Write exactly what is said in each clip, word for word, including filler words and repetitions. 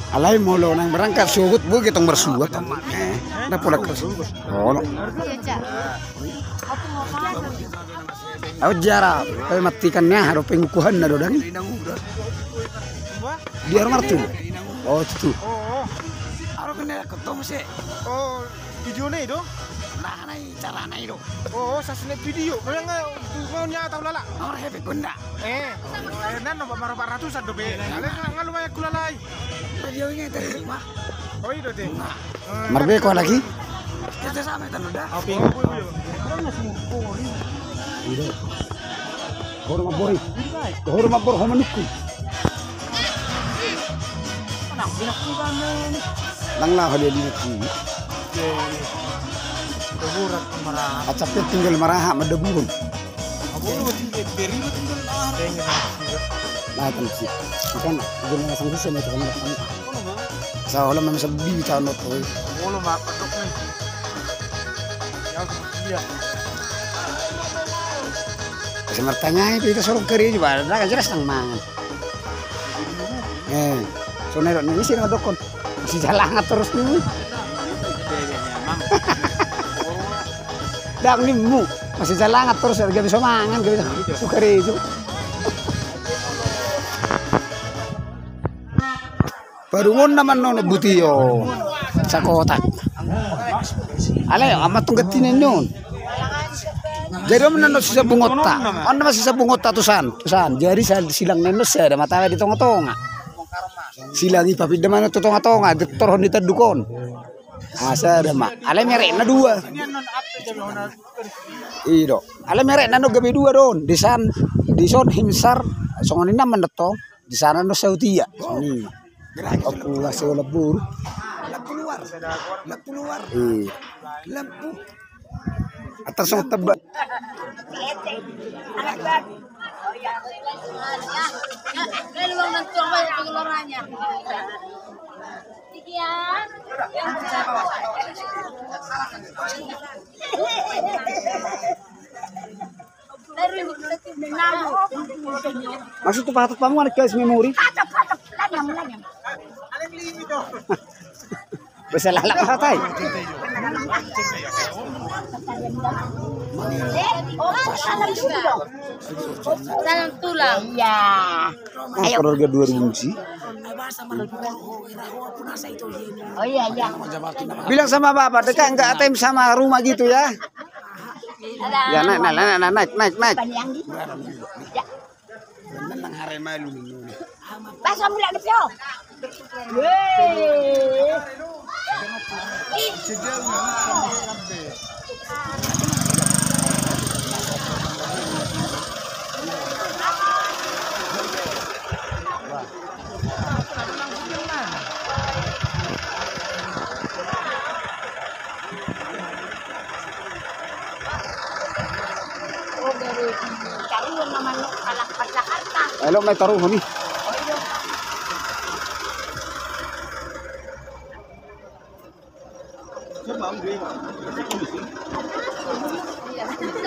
Alai molo naeng berangkat sogot boi tong marsua. Eh, na pola kas. Olo. Au jara, pe matikan ni aha do pengukuhanna do dang. Dia martu. Oh, itu. Aro kena ketemu sih. Oh, video ni do. Nah, nai cara nai do. Oh, sasne video. Kau yang tu kau nyata ulala. Nomor happy gunda. Eh, nan no maro empat ratusan do be. Ale ngal lumayan kulalai. Video ini tadi mah. Oh, itu deh. Marbeko lagi. Kerja sama itu udah. Oke. Hormat bori. Hormat bor homanikku. Nang lah dia di. Acapnya tinggal maraha madabuhon. Nah, kan sih. Kan udah masang susah nih kan. Sa olo ma masa bibi tano to. Olo ma patok ni. Ya, iya. Bisa martanyai pe ita sorong kari juga, ada jelas nang mangan. Eh, so nai do ni isi nang dokon. Masih jalangan terus ni. Dang ni mu. Masih jalangan terus, gabe so mangan, gabe so kari juga. Padungonna mannono butio sakotak. Alai ama tunggal tinen non. Jadi om nano sisa bungotta. On nama sisa bungotta tusan, tusan. Jadi silang neno sada matawa di tonga-tonga. Silang i papinda mano tu tonga-tonga, ditorhon di tandukon. Ah, sada ma. Alai merekna dua. Ido. Alai merekna no gabe dua don. Disan, dison himsar songon inna mandatong. Di sana no sautia. Sini. Aku masih lembur. Lampu luar. Lampu luar. Iya. Lampu. Atas song tebak. Maksud tu patut pamu anak guys memori. Bisa lalap apa tai? Salam tulang. Iya. Ah, keluarga dua ribu sih. Oh iya, iya. Bilang sama bapak, dekat nggak A T M sama rumah gitu ya. Ya, naik, naik, naik, naik, naik, naik. Pasang mulak ni, Pio. Weh. Elo mai taruhon i.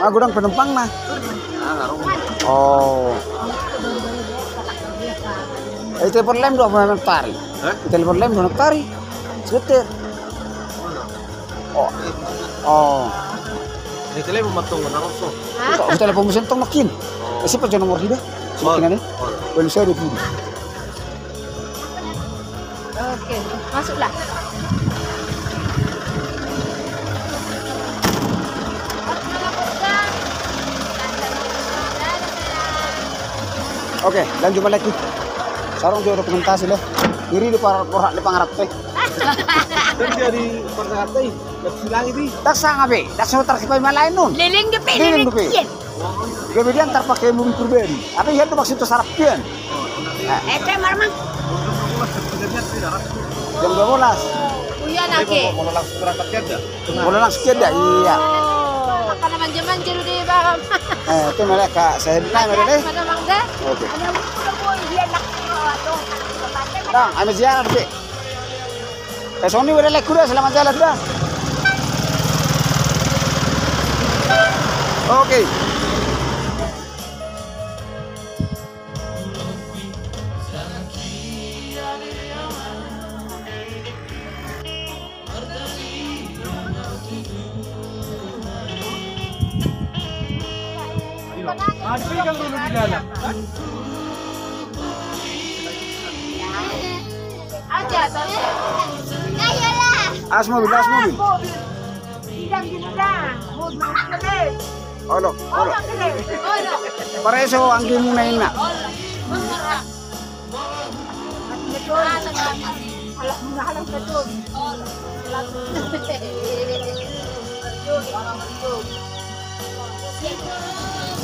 Ah, godang penumpangna. Oh. Eh, telepon lem do, apa, nang tari? Hah? Telepon lem do, nang tari. Sebentar. Oh. Oh. Eh, telepon ma tong, nang rosso. Telepon mesin tong makin. Eh, siapa jo nomor hida? Sebutin aja. Belum saya ada dulu. Oke, masuklah. Oke, lanjut lagi. Sarung juga dokumentasi lo. Iri di par-, porhak di pangarap teh. Kan jadi pangarap teh, silang itu. Tak sanga be, tak semua tersipai malain nun. Leleng gepe, leleng gepe. Gabe dia ntar pakai mobil pribadi. Apa iya tu maksud tu sarap pian? Eh, itu marmang. Jam dua belas. Uya nake. Molo langsung berangkat kerja? Molo langsung kerja, iya. Makanan manja-manja dulu deh, Bang. Eh, itu malah Kak Sehena, malah deh. Mana Bang dah? Oke. Nah, ame ziarah deh. Eh, songon i, udah, lek, udah, selamat jalan, udah. Oke. Masuk dulu di dalam. Awas mobil, awas mobil. Olo, olo. Pareso anggimuna, inna.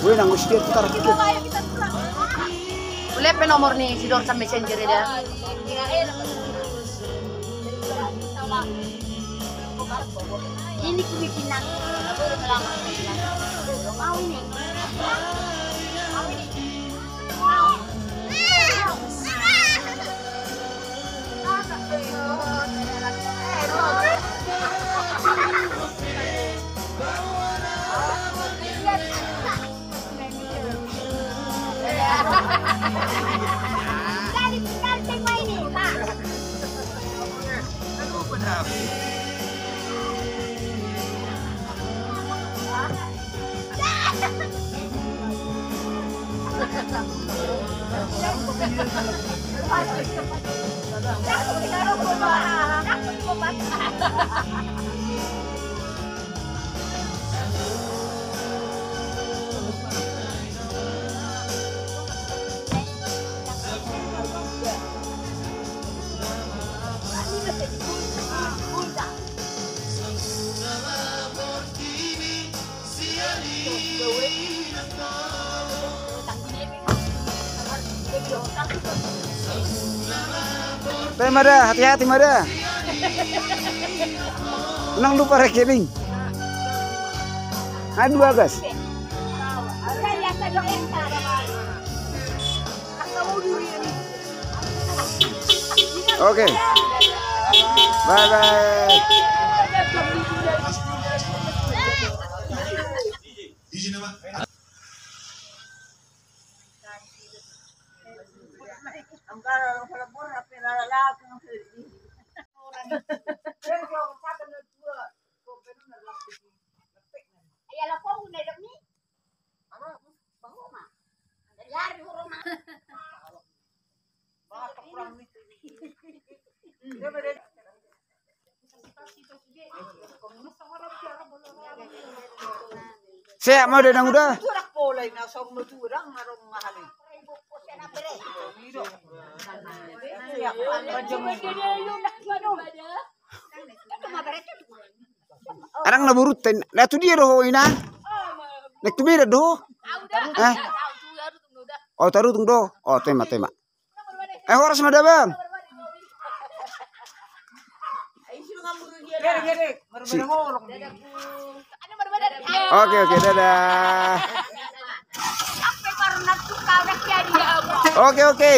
Weh, nang usia putar dikit. Ule pe nomor ni si Dorsan Messenger ya. Ini kubikin nang. Mau ini. Mau ini. Te ma da, hati-hati ma da. Unang lupa rekening. Aduh, bagas. Oke. Bye bye. Sehat ma da, Nang Uda? Arang na borunta, na tu dia do ho, ina? Na tu Medan do ho? Eh? Oh, Tarutung do. Oh, tema, tema. Eh, horas ma da, Bang. Si. Oke, oke, dadah. Oke, oke.